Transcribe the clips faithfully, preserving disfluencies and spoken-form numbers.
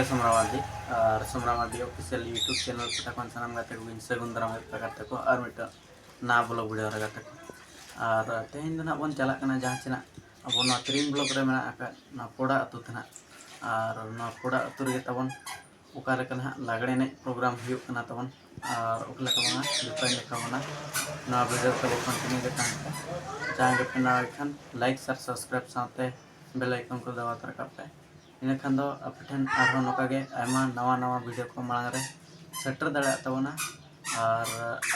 ᱥᱚᱢᱨᱟ ᱢᱟᱨᱰᱤ ᱟᱨ ᱥᱚᱢᱨᱟ Mardi official YouTube channel ᱯᱟᱦᱴᱟ ᱠᱷᱚᱱ ᱥᱟᱱᱟᱢ ᱜᱟᱛᱮ ᱠᱚᱜᱮᱧ ᱥᱟᱹᱜᱩᱱ ᱫᱟᱨᱟᱢ ᱮᱫ ᱯᱮᱭᱟ ᱜᱟᱛᱮ ᱠᱚ, ᱟᱨ ᱢᱤᱫᱴᱟᱝ ᱱᱟᱣᱟ ᱵᱞᱚᱜ ᱵᱷᱤᱰᱤᱭᱳ ᱨᱮ ᱜᱟᱛᱮ ᱠᱚ᱾ ᱟᱨ ᱛᱮᱦᱮᱧ ᱫᱚ ᱱᱟᱦᱟᱜ ᱵᱚᱱ ᱪᱟᱞᱟᱜ ᱠᱟᱱᱟ ᱡᱟᱦᱟᱸ ᱪᱮ ᱱᱟᱦᱟᱜ ᱟᱵᱚ ᱱᱚᱣᱟ ᱛᱤᱨᱤᱝ ᱵᱞᱚᱠ ᱨᱮ ᱢᱮᱱᱟᱜ ᱟᱠᱟᱫ ᱱᱚᱣᱟ ᱯᱚᱲᱟ ᱟᱹᱛᱩ ᱛᱮ ᱱᱟᱦᱟᱜ᱾ ᱟᱨ ᱱᱚᱣᱟ ᱯᱚᱲᱟ ᱟᱹᱛᱩ ᱨᱮᱜᱮ ᱛᱟᱵᱚᱱ ᱚᱠᱟ ᱞᱮᱠᱟ ᱱᱟᱦᱟᱜ ᱞᱟᱜᱽᱲᱮ ᱮᱱᱮᱡ ᱯᱨᱳᱜᱨᱟᱢ ᱦᱩᱭᱩᱜ ᱠᱟᱱᱟ ᱛᱟᱵᱚᱱ, ᱟᱨ ᱚᱠᱟ ᱞᱮᱠᱟ ᱵᱟᱝᱟ ᱡᱚᱛᱚᱧ ᱫᱮᱠᱷᱟᱣ ᱵᱚᱱᱟ᱾ ᱱᱚᱣᱟ ᱵᱷᱤᱰᱤᱭᱳ ᱛᱟᱵᱚ ᱠᱚᱱᱴᱤᱱᱤᱭᱩ ᱜᱮ ᱛᱟᱦᱮᱱ ᱯᱮ᱾ ᱡᱟᱦᱟᱸᱭ ᱜᱮᱯᱮ ᱱᱟᱣᱟ ᱜᱮ ᱠᱷᱟᱱ ᱞᱟᱭᱤᱠ, ᱥᱮᱭᱟᱨ, ᱥᱟᱵᱥᱠᱨᱟᱭᱤᱵ ᱥᱟᱶᱛᱮ ᱵᱮᱞ ᱟᱭᱠᱚᱱ ᱠᱚ ᱫᱟᱵᱟᱣ ᱛᱚᱨᱟ ᱠᱟᱜ ᱯᱮ᱾ ᱤᱱᱟᱹᱠᱷᱟᱱ ᱫᱚ ᱟᱯᱮ ᱴᱷᱮᱱ ᱟᱨᱦᱚᱸ ᱱᱚᱝᱠᱟ ᱜᱮ ᱟᱭᱢᱟ ᱱᱟᱣᱟ ᱱᱟᱣᱟ ᱵᱷᱤᱰᱤᱭᱳ ᱠᱚ ᱢᱟᱲᱟᱝ ᱨᱮ ᱥᱮᱴᱮᱨ ᱫᱟᱲᱮᱭᱟᱜ ᱛᱟᱵᱚᱱᱟ᱾ ᱟᱨ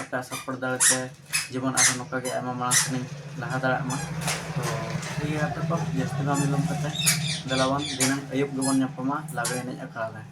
ᱟᱯᱮᱭᱟᱜ ᱥᱟᱯᱳᱨᱴ ᱫᱟᱲᱮ ᱛᱮ ᱡᱮᱢᱚᱱ ᱟᱨᱦᱚᱸ ᱱᱚᱝᱠᱟ ᱜᱮ ᱟᱭᱢᱟ ᱢᱟᱲᱟᱝ ᱥᱮᱱ ᱤᱧ ᱞᱟᱦᱟ ᱫᱟᱲᱮᱭᱟᱜ ᱢᱟ᱾ ᱛᱚ ᱴᱷᱤᱠ ᱜᱮᱭᱟ ᱜᱟᱛᱮ ᱠᱚ, ᱡᱟᱹᱥᱛᱤ ᱵᱟᱝ ᱵᱤᱞᱚᱢ ᱠᱟᱛᱮ ᱫᱮᱞᱟ ᱵᱚᱱ ᱫᱷᱤᱱᱟᱹᱝ ᱟᱹᱭᱩᱵ ᱜᱮᱵᱚᱱ ᱧᱟᱯᱟᱢᱟ ᱞᱟᱜᱽᱲᱮ ᱮᱱᱮᱡ ᱟᱠᱷᱲᱟ ᱨᱮ᱾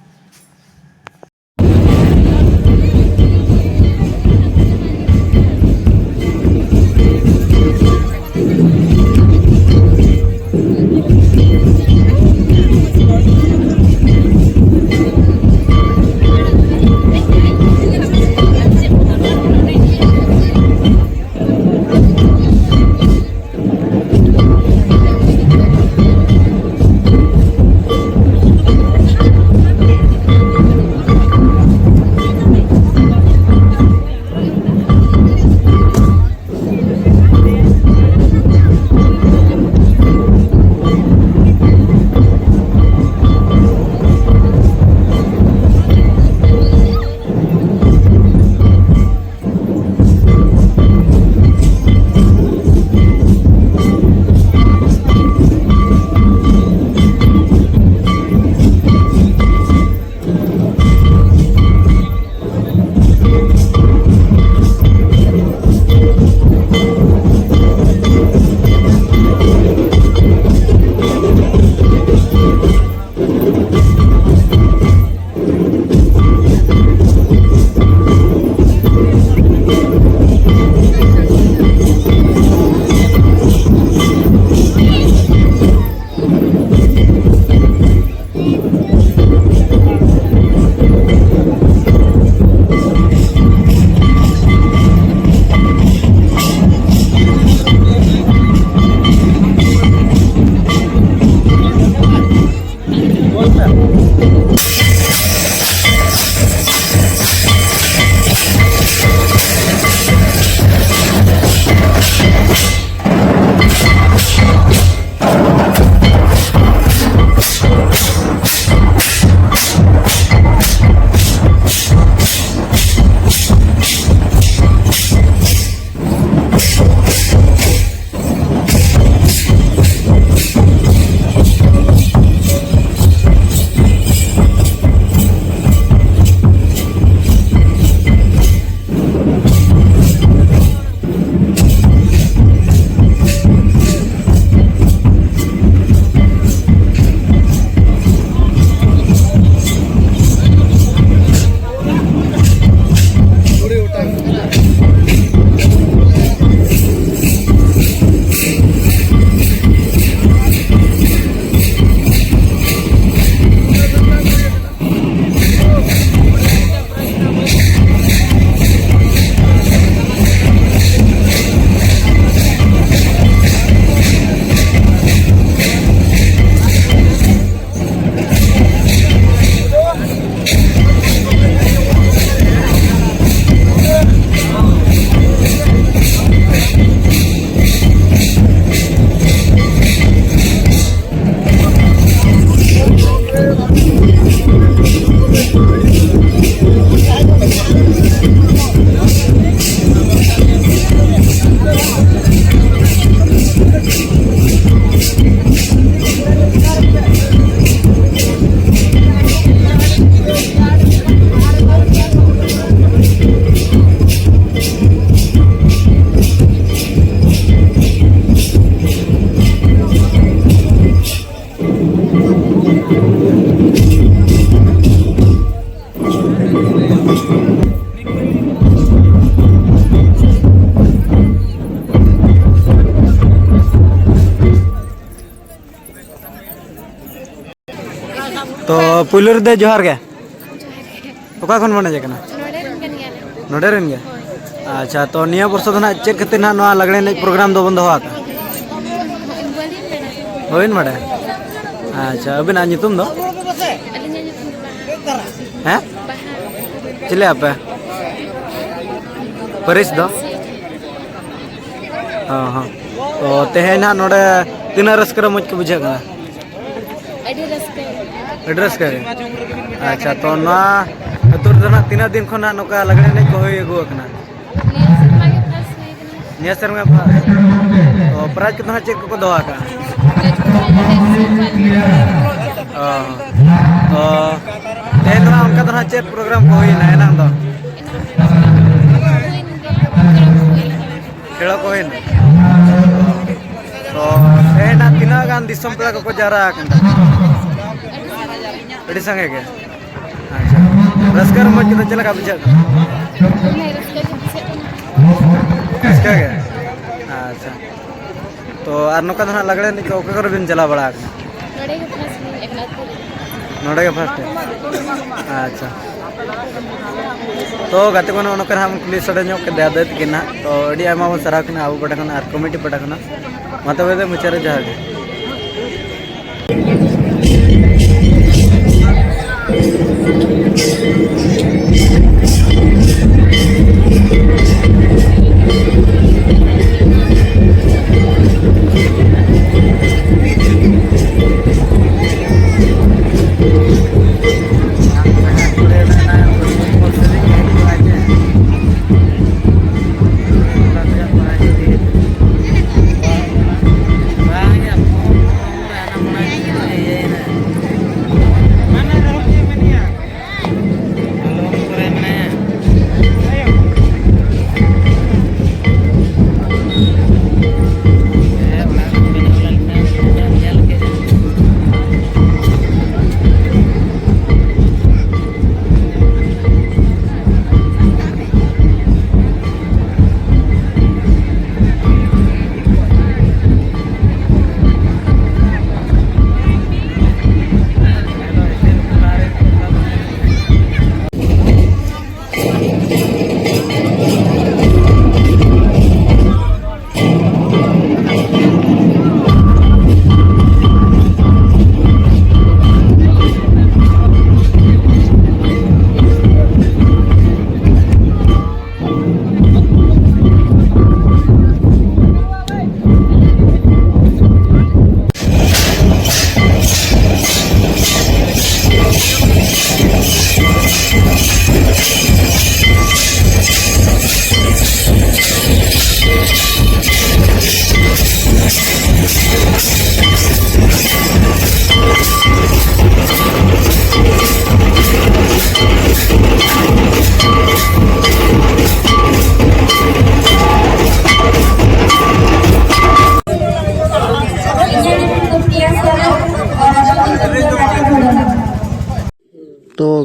ᱯᱩᱭᱞᱩ ᱨᱮᱫᱚ ᱡᱚᱦᱟᱨ ᱜᱮ᱾ ᱚᱠᱟ ᱠᱷᱚᱱ ᱵᱚᱱ ᱦᱮᱡ ᱟᱠᱟᱱᱟ? ᱱᱚᱰᱮ ᱨᱮᱱ ᱠᱟᱱ ᱜᱮᱭᱟᱞᱮ᱾ ᱱᱚᱰᱮ ᱨᱮᱱ ᱜᱮ? ᱦᱳᱭ᱾ ᱟᱪᱪᱷᱟ, ᱛᱚ ᱱᱤᱭᱟᱹ ᱵᱚᱨᱥᱚ ᱫᱚ ᱱᱟᱦᱟᱜ ᱪᱮᱫ ᱠᱷᱟᱹᱛᱤᱨ ᱱᱟᱦᱟᱜ ᱱᱚᱣᱟ ᱞᱟᱜᱽᱲᱮ ᱮᱱᱮᱡ ᱯᱨᱳᱜᱨᱟᱢ ᱫᱚᱵᱚᱱ ᱫᱚᱦᱚ ᱟᱠᱟᱫᱟ? ᱵᱟᱹᱞᱤᱧ ᱵᱟᱲᱟᱭᱟ᱾ ᱵᱟᱹᱵᱤᱱ ᱵᱟᱲᱟᱭᱟ? ᱟᱪᱪᱷᱟ, ᱟᱹᱵᱤᱱᱟᱜ ᱧᱩᱛᱩᱢ ᱫᱚ? ᱟᱹᱞᱤᱧᱟᱜ ᱧᱩᱛᱩᱢ ᱫᱚ ᱵᱟᱦᱟ᱾ ᱦᱮᱸ? ᱵᱟᱦᱟ᱾ ᱪᱤᱞᱤ ᱟᱯᱮ? ᱯᱟᱹᱨᱤᱥ ᱫᱚ? ᱦᱚᱸ, ᱦᱚᱸ᱾ ᱛᱚ ᱛᱮᱦᱮᱧ ᱱᱟᱦᱟᱜ ᱱᱚᱰᱮ ᱛᱤᱱᱟᱹᱜ ᱨᱟᱹᱥᱠᱟᱹ ᱨᱚᱢᱚᱡᱽ ᱠᱚ ᱵᱩᱡᱷᱟᱹᱜ ᱠᱟᱱᱟ? ᱟᱹᱰᱤ ᱨᱟᱹᱥᱠᱟᱹ᱾ ᱟᱹᱰᱤ ᱨᱟᱹᱥᱠᱟᱹ ᱜᱮ? ᱟᱪᱪᱷᱟ, ᱛᱚ ᱱᱚᱣᱟ ᱟᱹᱛᱩ ᱨᱮᱫᱚ ᱱᱟᱦᱟᱜ ᱛᱤᱱᱟᱹᱜ ᱫᱤᱱ ᱠᱷᱚᱱ ᱱᱟᱦᱟᱜ ᱱᱚᱝᱠᱟ ᱞᱟᱜᱽᱲᱮ ᱮᱱᱮᱡ ᱠᱚ ᱦᱩᱭ ᱟᱹᱜᱩ ᱟᱠᱟᱱᱟ? ᱱᱤᱭᱟᱹ ᱥᱮᱨᱢᱟ ᱜᱮ ᱯᱷᱟᱥᱴ ᱦᱩᱭ ᱠᱟᱱᱟ᱾ ᱱᱤᱭᱟᱹ ᱥᱮᱨᱢᱟ ᱯᱷᱟᱥᱴ? ᱛᱚ ᱯᱨᱟᱭᱤᱡᱽ ᱠᱚᱫᱚ ᱱᱟᱦᱟᱜ ᱪᱮᱫ ᱠᱚᱠᱚ ᱫᱚᱦᱚ ᱟᱠᱟᱫᱼᱟ? ᱚ᱾ ᱛᱚ ᱛᱮᱦᱮᱧ ᱫᱚ ᱱᱟᱦᱟᱜ ᱚᱱᱠᱟ ᱫᱚ ᱱᱟᱦᱟᱜ ᱪᱮᱫ ᱯᱨᱳᱜᱨᱟᱢ ᱠᱚ ᱦᱩᱭᱱᱟ ᱮᱱᱟᱝ ᱫᱚ? ᱠᱷᱮᱞᱳ ᱠᱚ ᱦᱩᱭᱱᱟ? ᱛᱚ ᱛᱮᱦᱮᱧ ᱱᱟᱦᱟᱜ ᱛᱤᱱᱟᱹᱜ ᱜᱟᱱ ᱫᱤᱥᱚᱢ ᱯᱮᱲᱟ ᱠᱚᱠᱚ ᱡᱟᱣᱨᱟ ᱟᱠᱟᱱᱟ? ᱟᱹᱰᱤ ᱥᱟᱸᱜᱮ ᱜᱮ? ᱟᱪᱪᱷᱟ, ᱨᱟᱹᱥᱠᱟᱹ ᱨᱚᱢᱚᱡᱽ ᱠᱚᱫᱚ ᱪᱮᱫ ᱞᱮᱠᱟ ᱵᱩᱡᱷᱟᱹᱜ ᱠᱟᱱᱟ? ᱦᱮᱸ, ᱨᱟᱹᱥᱠᱟᱹ ᱜᱮ ᱵᱩᱡᱷᱟᱹᱜ ᱠᱟᱱᱟ᱾ ᱨᱟᱹᱥᱠᱟᱹ ᱜᱮ? ᱟᱪᱪᱷᱟ, ᱛᱚ ᱟᱨ ᱱᱚᱝᱠᱟ ᱫᱚ ᱱᱟᱦᱟᱜ ᱞᱟᱜᱽᱲᱮ ᱮᱱᱮᱡ ᱠᱚ ᱚᱠᱟ ᱠᱚᱨᱮ ᱵᱤᱱ ᱪᱟᱞᱟᱣ ᱵᱟᱲᱟ ᱟᱠᱟᱱᱟ? ᱱᱚᱰᱮ ᱜᱮ ᱯᱷᱟᱥᱴ ᱦᱩᱭ ᱟᱠᱟᱱᱟ ᱟᱹᱛᱩ ᱨᱮ᱾ ᱱᱚᱰᱮ ᱜᱮ ᱯᱷᱟᱥᱴ? ᱟᱪᱪᱷᱟ, ᱛᱚ ᱜᱟᱛᱮ ᱠᱚ ᱱᱚᱜᱼᱚ ᱱᱚᱝᱠᱟ ᱱᱟᱦᱟᱜ ᱵᱚᱱ ᱠᱩᱞᱤ ᱥᱚᱰᱮ ᱧᱚᱜ ᱠᱮᱫᱮᱭᱟ ᱫᱟᱹᱭ ᱛᱟᱹᱠᱤᱱ ᱱᱟᱦᱟᱜ, ᱛᱚ ᱟᱹᱰᱤ ᱟᱭᱢᱟ ᱵᱚᱱ ᱥᱟᱨᱦᱟᱣ ᱠᱤᱱᱟ ᱟᱵᱚ ᱯᱟᱦᱴᱟ ᱠᱷᱚᱱᱟᱜ ᱟᱨ ᱠᱚᱢᱤᱴᱤ ᱯᱟᱦᱴᱟ ᱠᱷᱚᱱᱟᱜ᱾ ᱢᱟ ᱛᱚᱵᱮ ᱫᱚ ᱢᱩᱪᱟᱹᱫ ᱨᱮ ᱡᱚᱦᱟᱨ ᱜᱮ᱾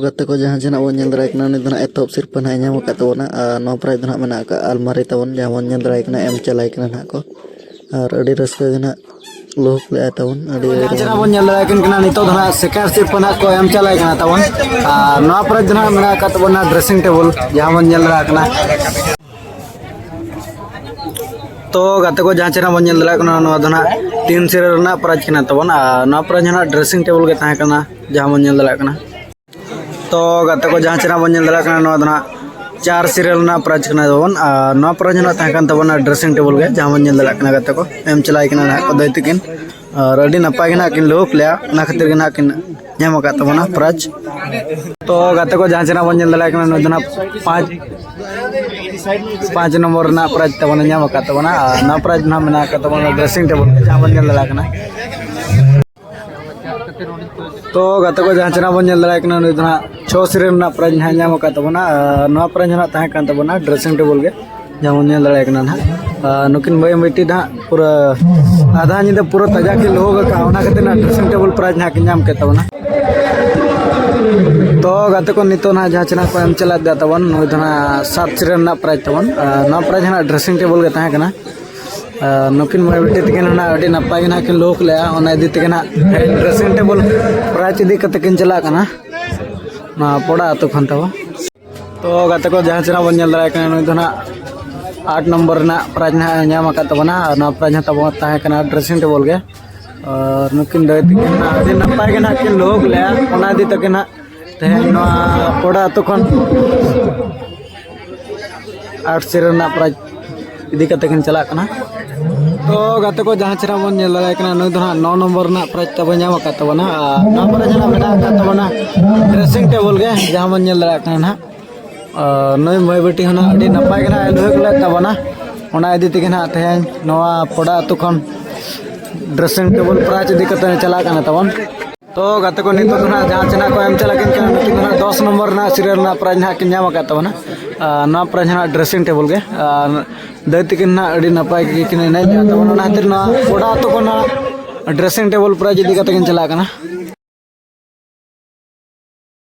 ᱜᱟᱛᱮ ᱠᱚ, ᱡᱟᱦᱟᱸ ᱡᱮ ᱱᱟᱜ ᱵᱚᱱ ᱧᱮᱞ ᱫᱟᱲᱮᱭᱟᱜ ᱠᱟᱱᱟ, ᱩᱱᱤ ᱫᱚ ᱱᱟᱜ ᱮᱛᱚᱦᱚᱵ ᱥᱤᱨᱯᱟᱹ ᱱᱟᱜ ᱮ ᱧᱟᱢ ᱟᱠᱟᱫ ᱛᱟᱵᱚᱱᱟ᱾ ᱟᱨ ᱱᱚᱣᱟ ᱯᱨᱟᱭᱤᱡᱽ ᱫᱚ ᱱᱟᱜ ᱢᱮᱱᱟᱜ ᱟᱠᱟᱫ ᱟᱞᱢᱟᱨᱤ ᱛᱟᱵᱚᱱ, ᱡᱟᱦᱟᱸ ᱵᱚᱱ ᱧᱮᱞ ᱫᱟᱲᱮᱭᱟᱜ ᱠᱟᱱᱟ ᱮᱢ ᱪᱟᱞᱟᱭ ᱠᱟᱱᱟ ᱱᱟᱜ ᱠᱚ᱾ ᱟᱨ ᱟᱹᱰᱤ ᱨᱟᱹᱥᱠᱟᱹ ᱜᱮ ᱱᱟᱜ ᱞᱩᱦᱩᱠ ᱞᱮᱜᱼᱟᱭ ᱛᱟᱵᱚᱱ, ᱟᱹᱰᱤ ᱡᱟᱦᱟᱸ ᱪᱮ ᱱᱟᱜ ᱵᱚᱱ ᱧᱮᱞ ᱫᱟᱲᱮᱭᱟᱜ ᱠᱟᱱ ᱠᱟᱱᱟ, ᱱᱤᱛᱚᱜ ᱫᱚ ᱱᱟᱜ ᱥᱮᱠᱮᱱᱰ ᱥᱤᱨᱯᱟᱹ ᱱᱟᱜ ᱠᱚ ᱮᱢ ᱪᱟᱞᱟᱭ ᱠᱟᱱᱟ ᱛᱟᱵᱚᱱ᱾ ᱟᱨ ᱱᱚᱣᱟ ᱯᱨᱟᱭᱤᱡᱽ ᱫᱚ ᱱᱟᱜ ᱢᱮᱱᱟᱜ ᱟᱠᱟᱫ ᱛᱟᱵᱚᱱᱟ ᱰᱨᱮᱥᱤᱝ ᱴᱮᱵᱩᱞ, ᱡᱟᱦᱟᱸ ᱵᱚᱱ ᱧᱮᱞ ᱫᱟᱲᱮᱭᱟᱜ ᱠᱟᱱᱟ᱾ ᱛᱚ ᱜᱟᱛᱮ ᱠᱚ, ᱡᱟᱦᱟᱸ ᱪᱮ ᱱᱟᱜ ᱵᱚᱱ ᱧᱮᱞ ᱫᱟᱲᱮᱭᱟᱜ ᱠᱟᱱᱟ, ᱱᱚᱣᱟ ᱫᱚ ᱱᱟᱜ ᱛᱤᱱ ᱥᱤᱨᱟᱹ ᱨᱮᱱᱟᱜ ᱯᱨᱟᱭᱤᱡᱽ ᱠᱟᱱᱟ ᱛᱟᱵᱚᱱ᱾ ᱟᱨ ᱱᱚᱣᱟ ᱯᱨᱟᱭᱤᱡᱽ ᱦᱚᱸ ᱱᱟᱜ ᱰᱨᱮᱥᱤᱝ ᱴᱮᱵᱩᱞ ᱜᱮ ᱛᱟᱦᱮᱸ ᱠᱟᱱᱟ, ᱡᱟᱦᱟᱸ ᱵᱚᱱ ᱧᱮᱞ ᱫᱟᱲᱮᱭᱟᱜ ᱠᱟᱱᱟ᱾ ᱛᱚ ᱜᱟᱛᱮ ᱠᱚ, ᱡᱟᱦᱟᱸ ᱪᱮ ᱱᱟᱜ ᱵᱚᱱ ᱧᱮᱞ ᱫᱟᱲᱮᱭᱟᱜ ᱠᱟᱱᱟ, ᱱᱚᱣᱟ ᱫᱚ ᱱᱟᱜ ᱪᱟᱨ ᱥᱤᱨᱟᱹ ᱨᱮᱱᱟᱜ ᱯᱨᱟᱭᱤᱡᱽ ᱠᱟᱱᱟ ᱛᱟᱵᱚᱱ᱾ ᱟᱨ ᱱᱚᱣᱟ ᱯᱨᱟᱭᱤᱡᱽ ᱦᱚᱸ ᱱᱟᱜ ᱛᱟᱦᱮᱸ ᱠᱟᱱ ᱛᱟᱵᱚᱱᱟ ᱰᱨᱮᱥᱤᱝ ᱴᱮᱵᱩᱞ ᱜᱮ, ᱡᱟᱦᱟᱸ ᱵᱚᱱ ᱧᱮᱞ ᱫᱟᱲᱮᱭᱟᱜ ᱠᱟᱱᱟ ᱜᱟᱛᱮ ᱠᱚ, ᱮᱢ ᱪᱟᱞᱟᱭ ᱠᱟᱱᱟ ᱱᱟᱜ ᱠᱚ ᱫᱟᱹᱭ ᱛᱟᱹᱠᱤᱱ᱾ ᱟᱨ ᱟᱹᱰᱤ ᱱᱟᱯᱟᱭ ᱜᱮ ᱱᱟᱜ ᱠᱤᱱ ᱞᱩᱦᱩᱠ ᱞᱮᱜᱼᱟ, ᱚᱱᱟ ᱠᱷᱟᱹᱛᱤᱨ ᱜᱮ ᱱᱟᱜ ᱠᱤᱱ ᱧᱟᱢ ᱟᱠᱟᱫ ᱛᱟᱵᱚᱱᱟ ᱯᱨᱟᱭᱤᱡᱽ᱾ ᱛᱚ ᱜᱟᱛᱮ ᱠᱚ, ᱡᱟᱦᱟᱸ ᱪᱮ ᱱᱟᱜ ᱵᱚᱱ ᱧᱮᱞ ᱫᱟᱲᱮᱭᱟᱜ ᱠᱟᱱᱟ, ᱱᱩᱭ ᱫᱚ ᱱᱟᱜ ᱯᱟᱸᱪ, ᱯᱟᱸᱪ ᱱᱚᱢᱵᱚᱨ ᱨᱮᱱᱟᱜ ᱯᱨᱟᱭᱤᱡᱽ ᱛᱟᱵᱚᱱᱮ ᱧᱟᱢ ᱟᱠᱟᱫ ᱛᱟᱵᱚᱱᱟ᱾ ᱟᱨ ᱱᱚᱣᱟ ᱯᱨᱟᱭᱤᱡᱽ ᱱᱟᱜ ᱢᱮᱱᱟᱜ ᱟᱠᱟᱫ ᱛᱟᱵᱚᱱᱟ ᱰᱨᱮᱥᱤᱝ ᱴᱮᱵᱩᱞ, ᱡᱟᱦᱟᱸ ᱵᱚᱱ ᱧᱮᱞ ᱫᱟᱲᱮᱭᱟᱜ ᱠᱟᱱᱟ᱾ ᱛᱚ ᱜᱟᱛᱮ ᱠᱚ, ᱡᱟᱦᱟᱸ ᱪᱮ ᱱᱟᱜ ᱵᱚᱱ ᱧᱮᱞ ᱫᱟᱲᱮᱭᱟᱜ ᱠᱟᱱᱟ, ᱱᱩᱭ ᱫᱚ ᱱᱟᱜ ᱪᱷᱚ ᱥᱤᱨᱟᱹ ᱨᱮᱱᱟᱜ ᱯᱨᱟᱭᱤᱡᱽ ᱱᱟᱜ ᱧᱟᱢ ᱟᱠᱟᱫ ᱛᱟᱵᱚᱱᱟ᱾ ᱟᱨ ᱱᱚᱣᱟ ᱯᱨᱟᱭᱤᱡᱽ ᱱᱟᱜ ᱛᱟᱦᱮᱸ ᱠᱟᱱ ᱛᱟᱵᱚᱱᱟ ᱰᱨᱮᱥᱤᱝ ᱴᱮᱵᱩᱞ ᱜᱮ, ᱡᱟᱦᱟᱸ ᱵᱚᱱ ᱧᱮᱞ ᱫᱟᱲᱮᱭᱟᱜ ᱠᱟᱱᱟ ᱱᱟᱜ᱾ ᱟᱨ ᱱᱩᱠᱤᱱ ᱢᱟᱹᱭ ᱵᱤᱴᱤ ᱱᱟᱜ ᱯᱩᱨᱟᱹ ᱟᱫᱷᱟ ᱧᱤᱫᱟᱹ ᱯᱩᱨᱟᱹ ᱛᱟᱡᱟ ᱠᱤᱱ ᱞᱩᱦᱩᱠ ᱟᱠᱟᱫᱼᱟ, ᱚᱱᱟ ᱠᱷᱟᱹᱛᱤᱨ ᱱᱟᱜ ᱰᱨᱮᱥᱤᱝ ᱴᱮᱵᱩᱞ ᱯᱨᱟᱭᱤᱡᱽ ᱱᱟᱜ ᱠᱤᱱ ᱧᱟᱢ ᱠᱮᱫ ᱛᱟᱵᱚᱱᱟ᱾ ᱛᱚ ᱜᱟᱛᱮ ᱠᱚ, ᱱᱤᱛᱚᱜ ᱱᱟᱜ ᱡᱟᱦᱟᱸ ᱪᱮ ᱱᱟᱜ ᱠᱚ ᱮᱢ ᱪᱟᱞᱟᱜ ᱛᱟᱵᱚᱱ, ᱱᱩᱭ ᱫᱚ ᱱᱟᱜ ᱥᱟᱛ ᱥᱤᱨᱟᱹ ᱨᱮᱱᱟᱜ ᱯᱨᱟᱭᱤᱡᱽ ᱛᱟᱵᱚᱱ᱾ ᱟᱨ ᱱᱚᱣᱟ ᱯᱨᱟᱭᱤᱡᱽ ᱱᱟᱜ ᱰᱨᱮᱥᱤᱝ ᱴᱮᱵᱩᱞ ᱜᱮ ᱛᱟᱦᱮᱸ ᱠᱟᱱᱟ᱾ ᱟᱨ ᱱᱩᱠᱤᱱ ᱢᱟᱹᱭ ᱵᱤᱴᱤ ᱛᱟᱹᱠᱤᱱ ᱦᱚᱸ ᱱᱟᱜ ᱟᱹᱰᱤ ᱱᱟᱯᱟᱭ ᱜᱮ ᱱᱟᱜ ᱠᱤᱱ ᱞᱩᱦᱩᱠ ᱞᱮᱜᱼᱟ, ᱚᱱᱟ ᱤᱫᱤ ᱛᱮᱜᱮ ᱱᱟᱜ ᱰᱨᱮᱥᱤᱝ ᱴᱮᱵᱩᱞ ᱯᱨᱟᱭᱤᱡᱽ ᱤᱫᱤ ᱠᱟᱛᱮ ᱠᱤᱱ ᱪᱟᱞᱟᱜ ᱠᱟᱱᱟ ᱱᱚᱣᱟ ᱯᱚᱲᱟ ᱟᱹᱛᱩ ᱠᱷᱚᱱ ᱛᱟᱵᱚ᱾ ᱛᱚ ᱜᱟᱛᱮ ᱠᱚ, ᱡᱟᱦᱟᱸ ᱪᱮ ᱱᱟᱜ ᱵᱚᱱ ᱧᱮᱞ ᱫᱟᱲᱮᱭᱟᱜ ᱠᱟᱱᱟ, ᱱᱩᱭ ᱫᱚ ᱱᱟᱜ ᱟᱴ ᱱᱚᱢᱵᱚᱨ ᱨᱮᱱᱟᱜ ᱯᱨᱟᱭᱤᱡᱽ ᱱᱟᱜ ᱮ ᱧᱟᱢ ᱟᱠᱟᱫ ᱛᱟᱵᱚᱱᱟ᱾ ᱟᱨ ᱱᱚᱣᱟ ᱯᱨᱟᱭᱤᱡᱽ ᱦᱚᱸ ᱛᱟᱵᱚ ᱛᱟᱦᱮᱸ ᱠᱟᱱᱟ ᱰᱨᱮᱥᱤᱝ ᱴᱮᱵᱩᱞ ᱜᱮ᱾ ᱟᱨ ᱱᱩᱠᱤᱱ ᱫᱟᱹᱭ ᱛᱟᱹᱠᱤᱱ ᱱᱟᱜ ᱟᱹᱰᱤ ᱱᱟᱯᱟᱭ ᱜᱮ ᱱᱟᱜ ᱠᱤᱱ ᱞᱩᱦᱩᱠ ᱞᱮᱜᱼᱟ, ᱚᱱᱟ ᱤᱫᱤ ᱛᱮᱜᱮ ᱱᱟᱜ ᱛᱮᱦᱮᱧ ᱱᱚᱣᱟ ᱯᱚᱲᱟ ᱟᱹᱛᱩ ᱠᱷᱚᱱ ᱟᱴ ᱥᱤᱨᱟᱹ ᱨᱮᱱᱟᱜ ᱯᱨᱟᱭᱤᱡᱽ ᱤᱫᱤ ᱠᱟᱛᱮ ᱠᱤᱱ ᱪᱟᱞᱟᱜ ᱠᱟᱱᱟ᱾ ᱛᱚ ᱜᱟᱛᱮ ᱠᱚ, ᱡᱟᱦᱟᱸ ᱪᱮ ᱱᱟᱜ ᱵᱚᱱ ᱧᱮᱞ ᱫᱟᱲᱮᱭᱟᱜ ᱠᱟᱱᱟ, ᱱᱩᱭ ᱫᱚ ᱱᱟᱜ ᱱᱚ ᱱᱚᱢᱵᱚᱨ ᱨᱮᱱᱟᱜ ᱯᱨᱟᱭᱤᱡᱽ ᱛᱟᱵᱚ ᱧᱟᱢ ᱟᱠᱟᱫ ᱛᱟᱵᱚᱱᱟ᱾ ᱟᱨ ᱱᱚᱣᱟ ᱯᱨᱟᱭᱤᱡᱽ ᱱᱟᱜ ᱢᱮᱱᱟᱜ ᱟᱠᱟᱫ ᱛᱟᱵᱚᱱᱟ ᱰᱨᱮᱥᱤᱝ ᱴᱮᱵᱩᱞ ᱜᱮ, ᱡᱟᱦᱟᱸ ᱵᱚᱱ ᱧᱮᱞ ᱫᱟᱲᱮᱭᱟᱜ ᱠᱟᱱᱟ ᱱᱟᱜ᱾ ᱟᱨ ᱱᱩᱭ ᱢᱟᱹᱭ ᱵᱤᱴᱤ ᱦᱚᱸ ᱱᱟᱜ ᱟᱹᱰᱤ ᱱᱟᱯᱟᱭ ᱜᱮ ᱱᱟᱜ ᱮ ᱞᱩᱦᱩᱠ ᱞᱮᱫ ᱛᱟᱵᱚᱱᱟ, ᱚᱱᱟ ᱤᱫᱤ ᱛᱮᱜᱮ ᱱᱟᱜ ᱛᱮᱦᱮᱧ ᱱᱚᱣᱟ ᱯᱚᱲᱟ ᱟᱹᱛᱩ ᱠᱷᱚᱱ ᱰᱨᱮᱥᱤᱝ ᱴᱮᱵᱩᱞ ᱯᱨᱟᱭᱤᱡᱽ ᱤᱫᱤ ᱠᱟᱛᱮ ᱪᱟᱞᱟᱜ ᱠᱟᱱᱟ ᱛᱟᱵᱚᱱ᱾ ᱛᱚ ᱜᱟᱛᱮ ᱠᱚ, ᱱᱤᱛᱚᱜ ᱫᱚ ᱱᱟᱜ ᱡᱟᱦᱟᱸ ᱪᱮ ᱱᱟᱜ ᱠᱚ ᱮᱢ ᱪᱟᱞᱟᱜ ᱠᱟᱱ ᱠᱟᱱᱟ, ᱱᱩᱠᱤᱱ ᱫᱚ ᱱᱟᱜ ᱫᱚᱥ ᱱᱚᱢᱵᱚᱨ ᱨᱮᱱᱟᱜ ᱥᱤᱨᱤᱭᱟᱞ ᱨᱮᱱᱟᱜ ᱯᱨᱟᱭᱤᱡᱽ ᱱᱟᱜ ᱠᱤᱱ ᱧᱟᱢ ᱟᱠᱟᱫ ᱛᱟᱵᱚᱱᱟ᱾ ᱟᱨ ᱱᱚᱣᱟ ᱯᱨᱟᱭᱤᱡᱽ ᱱᱟᱜ ᱰᱨᱮᱥᱤᱝ ᱴᱮᱵᱩᱞ ᱜᱮ᱾ ᱟᱨ ᱫᱟᱹᱭ ᱛᱟᱹᱠᱤᱱ ᱱᱟᱜ ᱟᱹᱰᱤ ᱱᱟᱯᱟᱭ ᱜᱮᱠᱤᱱ ᱮᱱᱮᱡ ᱞᱮᱫ ᱛᱟᱵᱚᱱᱟ, ᱚᱱᱟ ᱠᱷᱟᱹᱛᱤᱨ ᱱᱚᱣᱟ ᱯᱚᱲᱟ ᱟᱹᱛᱩ ᱠᱷᱚᱱ ᱱᱟᱜ ᱰᱨᱮᱥᱤᱝ ᱴᱮᱵᱩᱞ ᱯᱨᱟᱭᱤᱡᱽ ᱤᱫᱤ ᱠᱟᱛᱮ ᱠᱤᱱ ᱪᱟᱞᱟᱜ ᱠᱟᱱᱟ᱾